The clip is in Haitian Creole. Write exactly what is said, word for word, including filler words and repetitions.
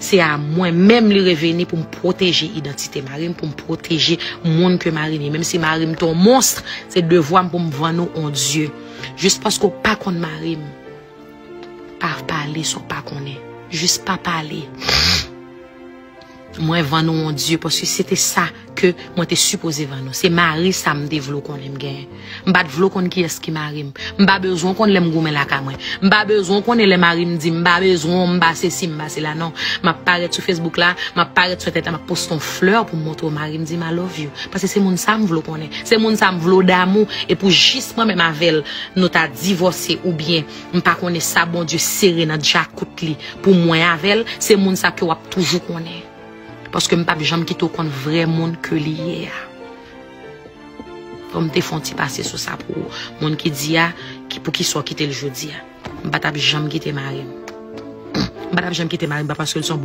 Se a mwen menm li reveni pou m pwoteje idantite mari m, pou m pwoteje moun ke mari m ye. Menm si mari m te yon monst, se devwa m pou m vann ou on Dye. Jis paske w pa konn mari m, pa pale sa w pa konnen. Jis pa pale. Mwen vann ou on Dye, paske se te sa ke mwen te sipoze vann ou. Se mari sa m te vle w konnen m genyen. M pa t vle w konn kiyès ki mari m. M pa bezwen w konn lè m goumen lakay mwen. M pa bezwen w konnen lè mari m di m pa bezwen w, m pa sesi, m pa sela, non. M ap parèt sou Facebook la, m ap parèt sou entènèt la, m ap poste yon flè pou m montre w mari m di m I love you. Paske se moun sa m vle w konnen. Se moun sa m vle w damou. E pou jis mwen menm avè l, nou ta divòse oubyen m pa konnen sa Bondye sere nan djakout li pou mwen avè l, se moun sa ke w ap toujou konnen. Paske m p ap janm kite w konn vrè moun ke li ye a. Fò m te fè yon ti pase sou sa pou ou. Moun ki di a, ki, poukisa w kite l jodi a. M pa t ap janm kite mari m. M pa t ap janm kite mari m, pa paske l se yon